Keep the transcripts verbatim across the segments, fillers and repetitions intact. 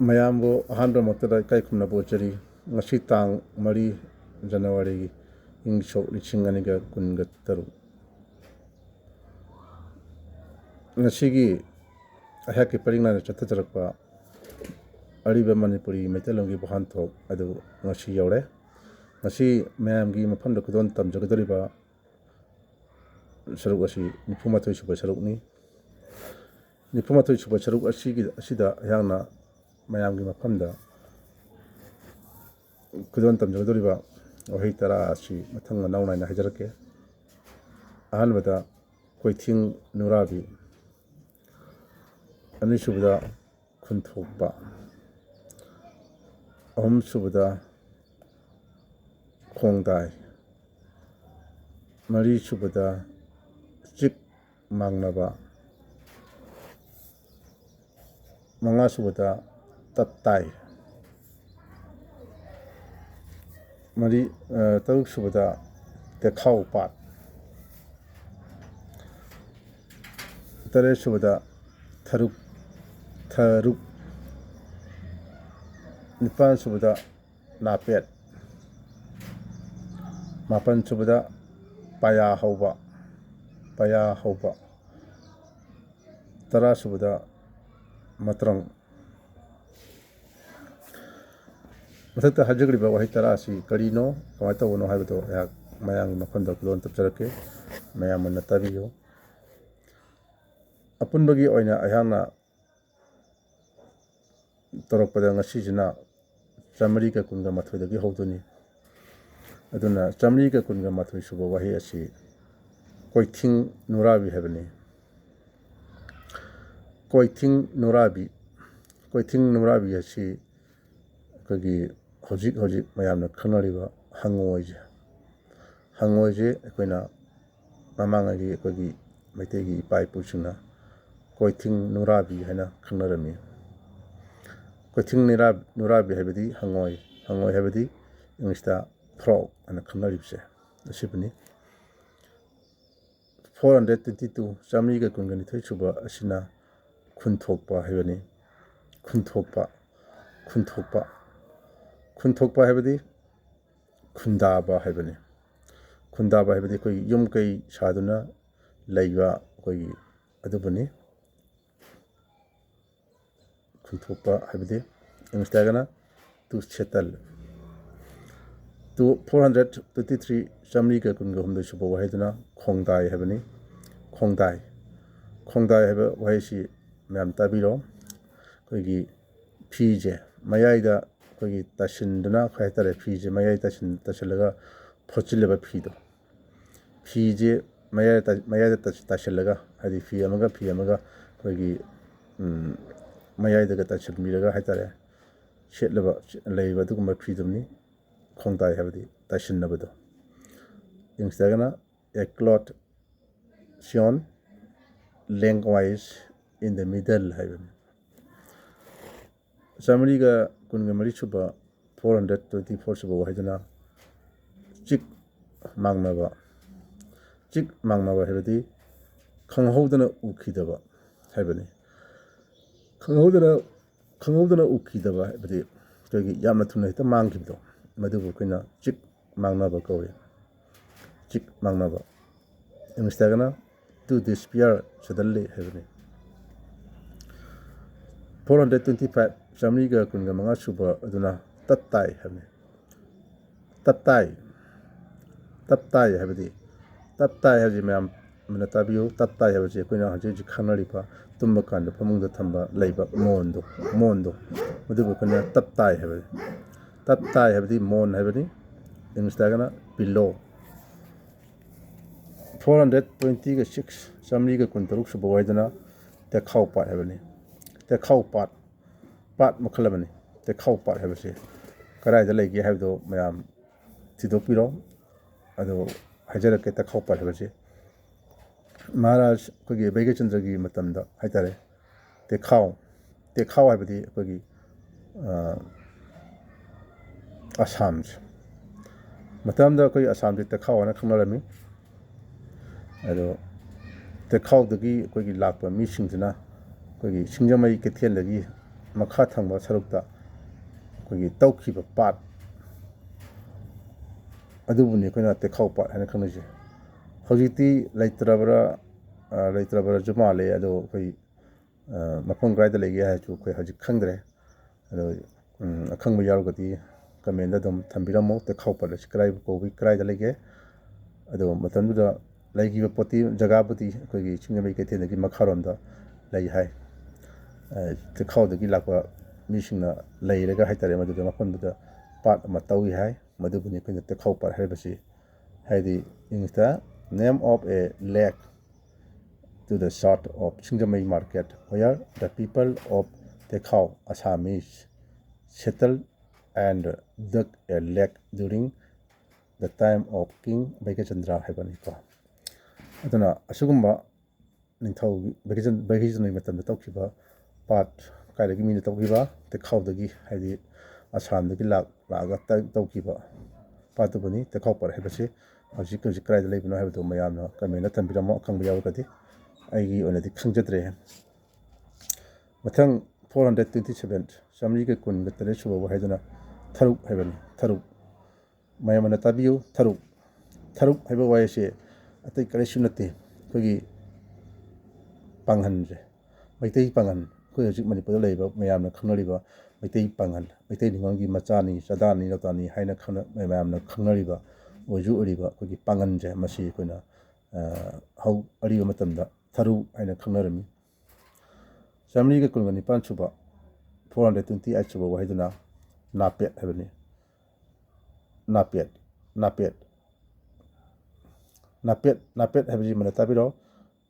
ꯃꯌꯥꯝꯕꯨ ꯑꯍꯥꯟꯕ ꯃꯛꯇꯗ ꯏꯀꯥꯏ ꯈꯨꯝꯅꯕ ꯎꯠꯆꯔꯤ꯫ ꯉꯁꯤ ꯇꯥꯡ ꯃꯔꯤ ꯖꯅꯋꯥꯔꯤꯒꯤ ꯏꯪ ꯁꯣꯛ ꯂꯤꯁꯤꯡ ꯑꯅꯤꯒ ꯀꯨꯟꯒ ꯇꯔꯨꯛ꯫ ꯉꯁꯤꯒꯤ ꯑꯩꯍꯥꯛꯀꯤ ꯄꯔꯤꯡ ꯅꯥꯏꯅ ꯆꯠꯊꯖꯔꯛꯄ ꯑꯔꯤꯕ ꯃꯅꯤꯄꯨꯔꯤ ꯃꯩꯇꯩꯂꯣꯟꯒꯤ ꯋꯥꯍꯟꯊꯣꯛ ꯑꯗꯨ ꯉꯁꯤ ꯌꯧꯔꯦ꯫ ꯉꯁꯤ ꯃꯌꯥꯝꯒꯤ ꯃꯐꯝꯗ ꯈꯨꯗꯣꯜ ꯇꯝꯖꯒꯗꯧꯔꯤꯕ ꯁꯔꯨꯛ ꯑꯁꯤ ꯅꯤꯐꯨꯃꯥꯊꯣꯏ ꯁꯨꯕ ꯁꯔꯨꯛꯅꯤ꯫ ꯅꯤꯐꯨꯃꯥꯊꯣꯏ ꯁꯨꯕ ꯁꯔꯨꯛ ꯑꯁꯤꯒꯤ, ꯑꯁꯤꯗ ꯑꯩꯍꯥꯛꯅ ꯃꯌꯥꯝꯒꯤ ꯃꯐꯝꯗ ꯈꯨꯗꯣꯜ ꯇꯝꯖꯒꯗꯧꯔꯤꯕ ꯋꯥꯍꯩ ꯇꯔꯥ ꯑꯁꯤ ꯃꯊꯪ ꯃꯅꯥꯎ ꯅꯥꯏꯅ ꯍꯥꯏꯖꯔꯛꯀꯦ꯫ ꯑꯍꯥꯟꯕꯗ ꯀꯣꯏꯊꯤꯡ ꯅꯨꯔꯥꯕꯤ, ꯑꯅꯤꯁꯨꯕꯗ ꯈꯨꯟꯊꯣꯛꯄ, ꯑꯍꯨꯝꯁꯨꯕꯗ ꯈꯣꯡꯗꯥꯏ, ꯃꯔꯤꯁꯨꯕꯗ ꯆꯤꯛ ꯃꯥꯡꯅꯕ, ꯃꯉꯥꯁꯨꯕꯗ ꯇꯞꯇꯥꯏ, ꯃꯔꯤ, ꯑ, ꯇꯔꯨꯛꯁꯨꯕꯗ ꯇꯦꯈꯥꯎ ꯄꯥꯠ, ꯇꯔꯦꯠꯁꯨꯕꯗ ꯊꯔꯨꯛ, ꯊꯔꯨꯛ, ꯅꯤꯄꯥꯟꯁꯨꯕꯗ ꯅꯥꯄꯦꯠ, ꯃꯥꯄꯟꯁꯨꯕꯗ ꯄꯌꯥ ꯍꯧꯕ, ꯄꯌꯥ ꯍꯧꯕ, ꯇꯔꯥꯁꯨꯕꯗ ꯃꯇ꯭ꯔꯪ꯫ ꯃꯊꯛꯇ ꯍꯥꯏꯖꯈ꯭ꯔꯤꯕ ꯋꯥꯍꯩ ꯇꯔꯥ ꯑꯁꯤ ꯀꯔꯤꯅꯣ, ꯀꯃꯥꯏꯅ ꯇꯧꯕꯅꯣ ꯍꯥꯏꯕꯗꯣ ꯑꯩꯍꯥꯛ ꯃꯌꯥꯝꯒꯤ ꯃꯐꯝꯗ ꯈꯨꯗꯣꯜ ꯇꯝꯖꯔꯛꯀꯦ꯫ ꯃꯌꯥꯝ ꯃꯨꯟꯅ ꯇꯥꯕꯤꯌꯨ꯫ ꯑꯄꯨꯟꯕꯒꯤ ꯑꯣꯏꯅ ꯑꯩꯍꯥꯛꯅ ꯇꯧꯔꯛꯄꯗ ꯉꯁꯤꯁꯤꯅ ꯆꯥꯃꯔꯤꯒ ꯀꯨꯟꯒ ꯃꯥꯊꯣꯏꯗꯒꯤ ꯍꯧꯗꯣꯏꯅꯤ꯫ ꯑꯗꯨꯅ ꯆꯥꯃꯔꯤꯒ ꯀꯨꯟꯒ ꯃꯥꯊꯣꯏ ꯁꯨꯕ ꯋꯥꯍꯩ ꯑꯁꯤ ꯀꯣꯏꯊꯤꯡ ꯅꯨꯔꯥꯕꯤ ꯍꯥꯏꯕꯅꯤ꯫ ꯀꯣꯏꯊꯤꯡ ꯅꯨꯔꯥꯕꯤ, ꯀꯣꯏꯊꯤꯡ ꯅꯨꯔꯥꯕꯤ ꯑꯁꯤ ꯑꯩꯈꯣꯏꯒꯤ ꯍꯧꯖꯤꯛ ꯍꯧꯖꯤꯛ ꯃꯌꯥꯝꯅ ꯈꯪꯅꯔꯤꯕ ꯍꯪꯉꯣꯏꯁꯦ, ꯍꯪꯉꯣꯏꯁꯦ ꯑꯩꯈꯣꯏꯅ ꯃꯃꯥꯡꯉꯩꯒꯤ ꯑꯩꯈꯣꯏꯒꯤ ꯃꯩꯇꯩꯒꯤ ꯏꯄꯥ ꯏꯄꯨꯁꯤꯡꯅ ꯀꯣꯏꯊꯤꯡ ꯅꯨꯔꯥꯕꯤ ꯍꯥꯏꯅ ꯈꯪꯅꯔꯝꯃꯤ꯫ ꯀꯣꯏꯊꯤꯡ ꯅꯤꯔꯥ-, ꯅꯨꯔꯥꯕꯤ ꯍꯥꯏꯕꯗꯤ ꯍꯪꯉꯣꯏ, ꯍꯪꯉꯣꯏ ꯍꯥꯏꯕꯗꯤ ꯏꯪꯂꯤꯁꯇ frog ꯍꯥꯏꯅ ꯈꯪꯅꯔꯤꯕꯁꯦ ꯑꯁꯤꯕꯨꯅꯤ꯫ Four hundred twenty two, ꯆꯥꯃꯔꯤꯒ ꯀꯨꯟꯒ ꯅꯤꯊꯣꯏ ꯁꯨꯕ ꯑꯁꯤꯅ ꯈꯨꯟꯊꯣꯛꯄ ꯍꯥꯏꯕꯅꯤ꯫ ꯈꯨꯟꯊꯣꯛꯄ, ꯈꯨꯟꯊꯣꯛꯄ꯫ ꯈꯨꯟꯊꯣꯛꯄ ꯍꯥꯏꯕꯗꯤ ꯈꯨꯟꯗꯥꯕ ꯍꯥꯏꯕꯅꯤ꯫ ꯈꯨꯟꯗꯥꯕ ꯍꯥꯏꯕꯗꯤ ꯑꯩꯈꯣꯏꯒꯤ ꯌꯨꯝ ꯀꯩ ꯁꯥꯗꯨꯅ ꯂꯩꯕ ꯑꯩꯈꯣꯏꯒꯤ ꯑꯗꯨꯕꯨꯅꯤ꯫ ꯈꯨꯟꯊꯣꯛꯄ ꯍꯥꯏꯕꯗꯤ ꯏꯪꯂꯤꯁꯇ ꯍꯥꯏꯔꯒꯅ to settle꯫ Two, four hundred twenty three, ꯆꯥꯃꯔꯤꯒ ꯀꯨꯟꯒ ꯍꯨꯝꯗꯣꯏ ꯁꯨꯕ ꯋꯥꯍꯩꯗꯨꯅ ꯈꯣꯡꯗꯥꯏ ꯍꯥꯏꯕꯅꯤ꯫ ꯈꯣꯡꯗꯥꯏ꯫ ꯈꯣꯡꯗꯥꯏ ꯍꯥꯏꯕ ꯋꯥꯍꯩꯁꯤ ꯃꯌꯥꯝ ꯇꯥꯕꯤꯔꯣ꯫ ꯑꯩꯈꯣꯏꯒꯤ ꯐꯤꯁꯦ ꯃꯌꯥꯏꯗ ꯑꯩꯈꯣꯏꯒꯤ ꯇꯥꯁꯤꯟꯗꯨꯅ ꯍꯥꯏ ꯇꯥꯔꯦ, ꯐꯤꯁꯦ ꯃꯌꯥꯏ ꯇꯥꯁꯤꯟ-, ꯇꯥꯁꯤꯜꯂꯒ ꯐꯣꯠꯆꯤꯜꯂꯕ ꯐꯤꯗꯣ, ꯐꯤꯁꯦ ꯃꯌꯥꯏꯗ ꯇꯥ-, ꯃꯌꯥꯏꯗ ꯇꯥꯁꯤ-, ꯇꯥꯁꯤꯜꯂꯒ, ꯍꯥꯏꯗꯤ ꯐꯤ ꯑꯃꯒ ꯐꯤ ꯑꯃꯒ ꯑꯩꯈꯣꯏꯒꯤ, ꯎꯝ, ꯃꯌꯥꯏꯗꯒ ꯇꯥꯁꯤꯟꯕꯤꯔꯒ ꯍꯥꯏ ꯇꯥꯔꯦ, ꯁꯦꯠꯂꯕ, ꯂꯩꯔꯤꯕ ꯑꯗꯨꯒꯨꯝꯕ ꯐꯤꯗꯨꯅꯤ ꯈꯣꯡꯗꯥꯏ ꯍꯥꯏꯕꯗꯤ ꯇꯥꯁꯤꯟꯅꯕꯗꯣ꯫ ꯏꯪꯂꯤꯁꯇꯒꯅ a cloth sewn lengthwise in the middle ꯍꯥꯏꯕꯅꯤ꯫ ꯆꯥꯃꯔꯤꯒ ꯀꯨꯟꯒ ꯃꯔꯤ ꯁꯨꯕ, four hundred twenty four ꯁꯨꯕ ꯋꯥꯍꯩꯗꯨꯅ ꯆꯤꯛ ꯃꯥꯡꯅꯕ꯫ ꯆꯤꯛ ꯃꯥꯡꯅꯕ ꯍꯥꯏꯕꯗꯤ ꯈꯪꯍꯧꯗꯅ ꯎꯈꯤꯗꯕ ꯍꯥꯏꯕꯅꯤ꯫ ꯈꯪꯍꯧꯗꯅ, ꯈꯪꯍꯧꯗꯅ ꯎꯈꯤꯗꯕ ꯍꯥꯏꯕꯗꯤ ꯑꯩꯈꯣꯏꯒꯤ ꯌꯥꯝꯅ ꯊꯨꯅ ꯍꯦꯛꯇ ꯃꯥꯡꯈꯤꯕꯗꯣ, ꯃꯗꯨꯕꯨ ꯑꯩꯈꯣꯏꯅ ꯆꯤꯛ ꯃꯥꯡꯅꯕ ꯀꯧꯏ꯫ ꯆꯤꯛ ꯃꯥꯡꯅꯕ꯫ ꯏꯪꯂꯤꯁꯇꯒꯅ to disappear suddenly ꯍꯥꯏꯕꯅꯤ꯫ Four hundred twenty five, ꯆꯥꯃꯔꯤꯒ ꯀꯨꯟꯒ ꯃꯉꯥ ꯁꯨꯕ ꯑꯗꯨꯅ ꯇꯠ ꯇꯥꯏ ꯍꯥꯏꯕꯅꯤ꯫ ꯇꯠ ꯇꯥꯏ꯫ ꯇꯠ ꯇꯥꯏ ꯍꯥꯏꯕꯗꯤ, ꯇꯠ ꯇꯥꯏ ꯍꯥꯏꯕꯁꯤ ꯃꯌꯥꯝ ꯃꯨꯟꯅ ꯇꯥꯕꯤꯌꯨ꯫ ꯇꯠ ꯇꯥꯏ ꯍꯥꯏꯕꯁꯤ ꯑꯩꯈꯣꯏꯅ ꯍꯧꯖꯤꯛ ꯍꯧꯖꯤꯛ ꯈꯪꯅꯔꯤꯕ ꯇꯨꯝꯕ ꯀꯥꯟꯗ ꯐꯃꯨꯡꯗ ꯊꯝꯕ ꯂꯩꯕ ꯃꯣꯟꯗꯣ, ꯃꯣꯟꯗꯣ, ꯃꯗꯨꯕꯨ ꯑꯩꯈꯣꯏꯅ ꯇꯠ ꯇꯥꯏ ꯍꯥꯏꯕꯅꯤ꯫ ꯇꯠ ꯇꯥꯏ ꯍꯥꯏꯕꯗꯤ ꯃꯣꯟ ꯍꯥꯏꯕꯅꯤ꯫ ꯏꯪꯂꯤꯁꯇ ꯍꯥꯏꯔꯒꯅ pillow꯫ Four hundred twenty six, ꯆꯥꯃꯔꯤꯒ ꯀꯨꯟꯇꯔꯨꯛ ꯁꯨꯕ ꯋꯥꯍꯩꯗꯨꯅ ꯇꯦꯛꯈꯥꯎ ꯄꯥꯠ ꯍꯥꯏꯕꯅꯤ꯫ ꯇꯦꯛꯈꯥꯎ ꯄꯥꯠ, ꯄꯥꯠ ꯃꯈꯜ ꯑꯃꯅꯤ꯫ ꯇꯦꯛꯈꯥꯎ ꯄꯥꯠ ꯍꯥꯏꯕꯁꯤ ꯀꯗꯥꯏꯗ ꯂꯩꯒꯦ ꯍꯥꯏꯕꯗꯨ ꯃꯌꯥꯝ ꯊꯤꯗꯣꯛꯄꯤꯔꯣ꯫ ꯑꯗꯨ ꯍꯥꯏꯖꯔꯛꯀꯦ, ꯇꯦꯛꯈꯥꯎ ꯄꯥꯠ ꯍꯥꯏꯕꯁꯤ ꯃꯍꯥꯔꯥꯖ ꯑꯩꯈꯣꯏꯒꯤ ꯚꯩꯒ꯭ꯌꯆꯟꯗ꯭ꯔꯒꯤ ꯃꯇꯝꯗ ꯍꯥꯏ ꯇꯥꯔꯦ, ꯇꯦꯛꯈꯥꯎ, ꯇꯦꯛꯈꯥꯎ ꯍꯥꯏꯕꯗꯤ ꯑꯩꯈꯣꯏꯒꯤ, ꯑ, ꯑꯁꯥꯝꯁꯦ, ꯃꯇꯝꯗ ꯑꯩꯈꯣꯏ ꯑꯁꯥꯝꯁꯦ ꯇꯦꯛꯈꯥꯎ ꯍꯥꯏꯅ ꯈꯪꯅꯔꯝꯃꯤ꯫ ꯑꯗꯣ ꯇꯦꯛꯈꯥꯎꯗꯒꯤ ꯑꯩꯈꯣꯏꯒꯤ ꯂꯥꯛꯄ ꯃꯤꯁꯤꯡꯁꯤꯅ ꯑꯩꯈꯣꯏꯒꯤ ꯁꯤꯡꯖꯃꯩ ꯀꯩꯊꯦꯜꯗꯒꯤ ꯃꯈꯥ ꯊꯪꯕ ꯁꯔꯨꯛꯇ ꯑꯩꯈꯣꯏꯒꯤ ꯇꯧꯈꯤꯕ ꯄꯥꯠ ꯑꯗꯨꯕꯨꯅꯤ ꯑꯩꯈꯣꯏꯅ ꯇꯦꯈꯥꯎ ꯄꯥꯠ ꯍꯥꯏꯅ ꯈꯪꯅꯩꯁꯦ꯫ ꯍꯧꯖꯤꯛꯇꯤ ꯂꯩꯇ꯭ꯔꯕ꯭ꯔꯥ, ꯑ, ꯂꯩꯇ꯭ꯔꯕ꯭ꯔꯥꯁꯨ ꯃꯥꯜꯂꯦ, ꯑꯗꯣ ꯑꯩꯈꯣꯏ, ꯑ, ꯃꯐꯝ ꯀꯗꯥꯏꯗ ꯂꯩꯒꯦ ꯍꯥꯏꯔꯁꯨ ꯑꯩꯈꯣꯏ ꯍꯧꯖꯤꯛ ꯈꯪꯗ꯭ꯔꯦ꯫ ꯑꯗꯣ, ꯎꯝ, ꯑꯈꯪꯕ ꯌꯥꯎꯔꯒꯗꯤ comment ꯑꯗꯨꯝ ꯊꯝꯕꯤꯔꯝꯃꯣ, ꯇꯦꯈꯥꯎ ꯄꯥꯠ ꯑꯁꯤ ꯀꯗꯥꯏ ꯀꯧꯕꯤ, ꯀꯗꯥꯏꯗ ꯂꯩꯒꯦ? ꯑꯗꯣ ꯃꯇꯝꯗꯨꯗ ꯂꯩꯈꯤꯕ ꯄꯣꯠꯇꯤ, ꯖꯒꯥꯕꯨꯗꯤ ꯑꯩꯈꯣꯏꯒꯤ ꯁꯤꯡꯖꯃꯩ ꯀꯩꯊꯦꯜꯗꯒꯤ ꯃꯈꯥꯔꯣꯝꯗ ꯂꯩ ꯍꯥꯏ꯫ ꯑ, ꯇꯦꯈꯥꯎꯗꯒꯤ ꯂꯥꯛꯄ ꯃꯤꯁꯤꯡꯅ ꯂꯩꯔꯒ ꯍꯥꯏꯇꯥꯔꯦ, ꯃꯗꯨꯗ ꯃꯐꯝꯗꯨꯗ ꯄꯥꯠ ꯑꯃ ꯇꯧꯏ ꯍꯥꯏ꯫ ꯃꯗꯨꯕꯨꯅꯤ ꯑꯩꯈꯣꯏꯅ ꯇꯦꯈꯥꯎ ꯄꯥꯠ ꯍꯥꯏꯔꯤꯕꯁꯤ, ꯍꯥꯏꯗꯤ, English ꯇ name of a lake to the south of Singjamei market, where the people of Tekhao, Assamese, settled and dug a lake during the time of King Bhagachandra ꯍꯥꯏꯕꯅꯤꯀꯣ꯫ ꯑꯗꯨꯅ ꯑꯁꯤꯒꯨꯝꯕ ꯅꯤꯡꯊꯧ ꯕꯩꯒꯤꯆꯟ-, ꯕꯩꯒꯤꯆꯟꯗ꯭ꯔꯒꯤ ꯃꯇꯝꯗ ꯇꯧꯈꯤꯕ ꯄꯥꯠ, ꯀꯥꯏꯗꯒꯤ ꯃꯤꯅ ꯇꯧꯈꯤꯕ? ꯇꯦꯈꯥꯎꯗꯒꯤ, ꯍꯥꯏꯗꯤ ꯑꯁꯥꯝꯗꯒꯤ ꯂꯥꯛ-, ꯂꯥꯛꯑꯒ ꯇ-, ꯇꯧꯈꯤꯕ ꯄꯥꯠꯇꯨꯕꯨꯅꯤ ꯇꯦꯈꯥꯎ ꯄꯥꯠ ꯍꯥꯏꯕꯁꯤ꯫ ꯍꯧꯖꯤꯛ ꯍꯧꯖꯤꯛ ꯀꯗꯥꯏꯗ ꯂꯩꯕꯅꯣ ꯍꯥꯏꯕꯗꯨ ꯃꯌꯥꯝꯅ comment ꯊꯝꯕꯤꯔꯝꯃꯣ, ꯑꯈꯪꯕ ꯌꯥꯎꯔꯒꯗꯤ꯫ ꯑꯩꯒꯤ ꯑꯣꯏꯅꯗꯤ ꯈꯪꯖꯗ꯭ꯔꯦ꯫ ꯃꯊꯪ four hundred twenty seven, ꯆꯥꯃꯔꯤꯒ ꯀꯨꯟꯒ ꯇꯔꯦꯠ ꯁꯨꯕ ꯋꯥꯍꯩꯗꯨꯅ ꯊꯔꯨꯛ ꯍꯥꯏꯕꯅꯤ꯫ ꯊꯔꯨꯛ꯫ ꯃꯌꯥꯝ ꯑꯃ ꯇꯥꯕꯤꯌꯨ꯫ ꯊꯔꯨꯛ꯫ ꯊꯔꯨꯛ ꯍꯥꯏꯕ ꯋꯥꯍꯩꯁꯦ ꯑꯇꯩ ꯀꯔꯤꯁꯨ ꯅꯠꯇꯦ, ꯑꯩꯈꯣꯏꯒꯤ ꯄꯥꯡꯒꯜꯁꯦ, ꯃꯩꯇꯩ ꯄꯥꯡꯒꯜ, ꯑꯩꯈꯣꯏ ꯍꯧꯖꯤꯛ ꯃꯅꯤꯄꯨꯔꯗ ꯂꯩꯔꯤꯕ ꯃꯌꯥꯝꯅ ꯈꯪꯅꯔꯤꯕ ꯃꯩꯇꯩ ꯄꯥꯡꯒꯜ, ꯃꯩꯇꯩ ꯅꯤꯉꯣꯜꯒꯤ ꯃꯆꯥꯅꯤ, ꯆꯥꯗꯥꯅꯤ, ꯂꯧꯇꯥꯅꯤ ꯍꯥꯏꯅ ꯈꯪꯅ-, ꯃꯌꯥꯝꯅ ꯈꯪꯅꯔꯤꯕ, ꯑꯣꯏꯁꯨ ꯑꯣꯏꯔꯤꯕ ꯑꯩꯈꯣꯏꯒꯤ ꯄꯥꯡꯒꯜꯁꯦ, ꯃꯁꯤ ꯑꯩꯈꯣꯏꯅ, ꯑ, ꯍꯧ-, ꯑꯔꯤꯕ ꯃꯇꯝꯗ ꯊꯔꯨ ꯍꯥꯏꯅ ꯈꯪꯅꯔꯝꯃꯤ꯫ ꯆꯥꯃꯔꯤꯒ ꯀꯨꯟꯒ ꯅꯤꯄꯥꯟ ꯁꯨꯕ, four hundred twenty eight ꯁꯨꯕ ꯋꯥꯍꯩꯗꯨꯅ ꯅꯥꯄꯦꯠ ꯍꯥꯏꯕꯅꯤ꯫ ꯅꯥꯄꯦꯠ, ꯅꯥꯄꯦꯠ, ꯅꯥꯄꯦꯠ, ꯅꯥꯄꯦꯠ ꯍꯥꯏꯕꯁꯤ ꯃꯨꯟꯅ ꯇꯥꯕꯤꯔꯣ꯫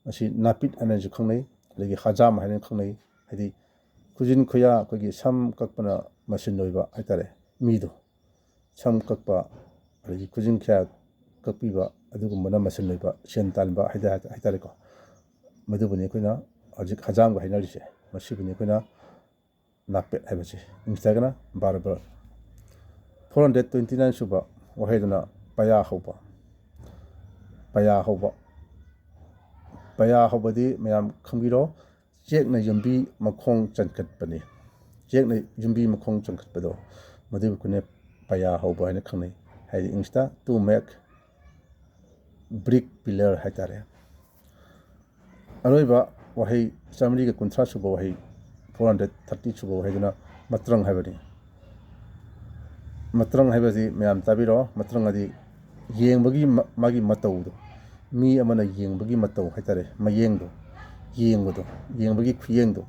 ꯃꯁꯤ ꯅꯥꯄꯤꯠ ꯍꯥꯏꯅꯁꯨ ꯈꯪꯅꯩ, ꯑꯗꯒꯤ ꯍꯖꯥꯝ ꯍꯥꯏꯅ ꯈꯪꯅꯩ꯫ ꯍꯥꯏꯗꯤ ꯈꯨꯖꯤꯟ ꯈꯨꯌꯥ, ꯑꯩꯈꯣꯏꯒꯤ ꯁꯝ ꯀꯛꯄꯅ ꯃꯁꯤꯟ ꯑꯣꯏꯕ ꯍꯥꯏꯇꯥꯔꯦ, ꯃꯤꯗꯣ꯫ ꯁꯝ ꯀꯛꯄ, ꯑꯗꯒꯤ ꯈꯨꯖꯤꯟ ꯈꯨꯌꯥ ꯀꯛꯄꯤꯕ, ꯑꯗꯨꯒꯨꯝꯕꯅ ꯃꯁꯤꯟ ꯑꯣꯏꯕ, ꯁꯦꯟ ꯇꯥꯟꯕ ꯍꯥꯏꯇꯥꯔꯦ, ꯍꯥꯏꯇꯥꯔꯦꯀꯣ꯫ ꯃꯗꯨꯕꯨꯅꯤ ꯑꯩꯈꯣꯏꯅ ꯍꯧꯖꯤꯛ ꯍꯖꯥꯝꯒ ꯍꯥꯏꯅꯔꯤꯁꯦ, ꯃꯁꯤꯕꯨꯅꯤ ꯑꯩꯈꯣꯏꯅ ꯅꯥꯄꯦꯠ ꯍꯥꯏꯕꯁꯤ, ꯏꯪꯂꯤꯁꯇ ꯍꯥꯏꯔꯒꯅ barber꯫ Four hundred twenty nine ꯁꯨꯕ ꯋꯥꯍꯩꯗꯨꯅ ꯄꯌꯥ ꯍꯧꯕ꯫ ꯄꯌꯥ ꯍꯧꯕ꯫ ꯄꯌꯥ ꯍꯧꯕꯗꯤ ꯃꯌꯥꯝ ꯈꯪꯕꯤꯔꯣ, ꯆꯦꯛꯅ ꯌꯨꯝꯕꯤ ꯃꯈꯣꯡ ꯆꯟꯈꯠꯄꯅꯤ꯫ ꯆꯦꯛꯅ ꯌꯨꯝꯕꯤ ꯃꯈꯣꯡ ꯆꯟꯈꯠꯄꯗꯣ, ꯃꯗꯨꯕꯨ ꯑꯩꯈꯣꯏꯅ ꯄꯌꯥ ꯍꯧꯕ ꯍꯥꯏꯅ ꯈꯪꯅꯩ꯫ ꯍꯥꯏꯗꯤ English ꯇ to make brick pillar ꯍꯥꯏꯇꯥꯔꯦ꯫ ꯑꯔꯣꯏꯕ ꯋꯥꯍꯩ, ꯆꯥꯃꯔꯤꯒ ꯀꯨꯟꯊ꯭ꯔꯥ ꯁꯨꯕ ꯋꯥꯍꯩ, four hundred thirty ꯁꯨꯕ ꯋꯥꯍꯩꯗꯨꯅ ꯃꯇ꯭ꯔꯪ ꯍꯥꯏꯕꯅꯤ꯫ ꯃꯇ꯭ꯔꯪ ꯍꯥꯏꯕꯁꯤ ꯃꯌꯥꯝ ꯇꯥꯕꯤꯔꯣ꯫ ꯃꯇ꯭ꯔꯪ ꯍꯥꯏꯗꯤ ꯌꯦꯡꯕꯒꯤ ꯃ-, ꯃꯥꯒꯤ ꯃꯇꯧꯗꯣ, ꯃꯤ ꯑꯃꯅ ꯌꯦꯡꯕꯒꯤ ꯃꯇꯧ ꯍꯥꯏꯇꯥꯔꯦ, ꯃꯌꯦꯡꯗꯣ, ꯌꯦꯡꯕꯗꯣ, ꯌꯦꯡꯕꯒꯤ ꯈꯨꯌꯦꯡꯗꯣ,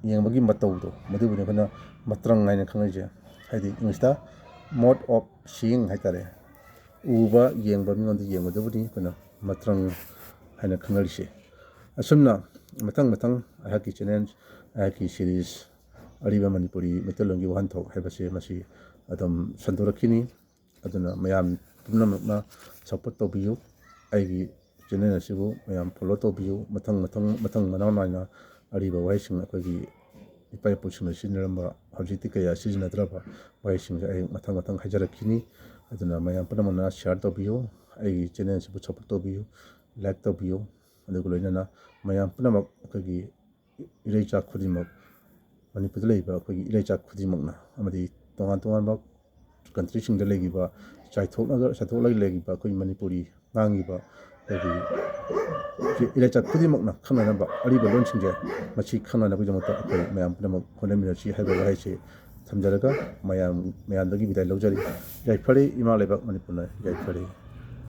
ꯌꯦꯡꯕꯒꯤ ꯃꯇꯧꯗꯣ, ꯃꯗꯨꯕꯨꯅꯤ ꯑꯩꯈꯣꯏꯅ ꯃꯇ꯭ꯔꯪ ꯍꯥꯏꯅ ꯈꯪꯅꯩꯁꯦ꯫ ꯍꯥꯏꯗꯤ English ꯇ mode of seeing ꯍꯥꯏꯇꯥꯔꯦ꯫ ꯎꯕ, ꯌꯦꯡꯕ, ꯃꯤꯉꯣꯟꯗ ꯌꯦꯡꯕꯗꯨꯕꯨꯅꯤ ꯑꯩꯈꯣꯏꯅ ꯃꯇ꯭ꯔꯪ ꯍꯥꯏꯅ ꯈꯪꯅꯔꯤꯁꯦ꯫ ꯑꯁꯨꯝꯅ ꯃꯊꯪ ꯃꯊꯪ ꯑꯩꯍꯥꯛꯀꯤ channel, ꯑꯩꯍꯥꯛꯀꯤ series, ꯑꯔꯤꯕ ꯃꯅꯤꯄꯨꯔꯤ ꯃꯩꯇꯩꯂꯣꯟꯒꯤ ꯋꯥꯍꯟꯊꯣꯛ ꯍꯥꯏꯕꯁꯦ ꯃꯁꯤ ꯑꯗꯨꯝ ꯁꯟꯗꯣꯔꯛꯈꯤꯅꯤ꯫ ꯑꯗꯨꯅ ꯃꯌꯥꯝ ꯄꯨꯝꯅꯃꯛꯅ support ꯇꯧꯕꯤꯌꯨ꯫ ꯑꯩꯒꯤ channel ꯑꯁꯤꯕꯨ ꯃꯌꯥꯝ follow ꯇꯧꯕꯤꯌꯨ꯫ ꯃꯊꯪ, ꯃꯊꯪ, ꯃꯊꯪ ꯃꯅꯥꯎ ꯅꯥꯏꯅ ꯑꯔꯤꯕ ꯋꯥꯍꯩꯁꯤꯡ, ꯑꯩꯈꯣꯏꯒꯤ ꯏꯄꯥ ꯏꯄꯨꯁꯤꯡꯅ ꯁꯤꯖꯤꯟꯅꯔꯝꯕ, ꯍꯧꯖꯤꯛꯇꯤ ꯀꯌꯥ ꯁꯤꯖꯤꯟꯅꯗ꯭ꯔꯕ ꯋꯥꯍꯩꯁꯤꯡꯁꯦ ꯑꯩ ꯃꯊꯪ ꯃꯊꯪ ꯍꯥꯏꯖꯔꯛꯈꯤꯅꯤ꯫ ꯑꯗꯨꯅ ꯃꯌꯥꯝ ꯄꯨꯝꯅꯃꯛꯅ share ꯇꯧꯕꯤꯌꯨ, ꯑꯩꯒꯤ channel ꯑꯁꯤꯕꯨ support ꯇꯧꯕꯤꯌꯨ, like ꯇꯧꯕꯤꯌꯨ꯫ ꯑꯗꯨꯒ ꯂꯣꯏꯅꯅ ꯃꯌꯥꯝ ꯄꯨꯝꯅꯃꯛ, ꯑꯩꯈꯣꯏꯒꯤ ꯏꯔꯩꯆꯥ ꯈꯨꯗꯤꯡꯃꯛ, ꯃꯅꯤꯄꯨꯔꯗ ꯂꯩꯔꯤꯕ ꯑꯩꯈꯣꯏꯒꯤ ꯏꯔꯩꯆꯥ ꯈꯨꯗꯤꯡꯃꯛꯅ, ꯑꯃꯗꯤ ꯇꯣꯉꯥꯟ ꯇꯣꯉꯥꯟꯕ country ꯁꯤꯡꯗ ꯂꯩꯈꯤꯕ, ꯆꯥꯏꯊꯣꯛꯅ-, ꯆꯥꯏꯊꯣꯛꯂꯒ ꯂꯩꯈꯤꯕ ꯑꯩꯈꯣꯏ ꯃꯅꯤꯄꯨꯔꯤ ꯉꯥꯡꯉꯤꯕ ꯑꯩꯈꯣꯏꯒꯤ ꯏꯔꯩꯆꯥ ꯈꯨꯗꯤꯡꯃꯛꯅ ꯈꯪꯅꯅꯕ, ꯑꯔꯤꯕ ꯂꯣꯟꯁꯤꯡꯁꯦ ꯃꯁꯤ ꯈꯪꯅꯅꯕꯒꯤꯗꯃꯛꯇ ꯑꯩꯈꯣꯏ ꯃꯌꯥꯝ ꯄꯨꯝꯅꯃꯛ ꯍꯣꯠꯅꯃꯤꯟꯅꯁꯤ ꯍꯥꯏꯕ ꯋꯥꯍꯩꯁꯤ ꯊꯝꯖꯔꯒ ꯃꯌꯥꯝ, ꯃꯌꯥꯝꯗꯒꯤ ꯕꯤꯗꯥꯏ ꯂꯧꯖꯔꯤ꯫ ꯌꯥꯏꯐꯔꯦ, ꯏꯃꯥ ꯂꯩꯕꯥꯛ ꯃꯅꯤꯄꯨꯔꯅ ꯌꯥꯏꯐꯔꯦ꯫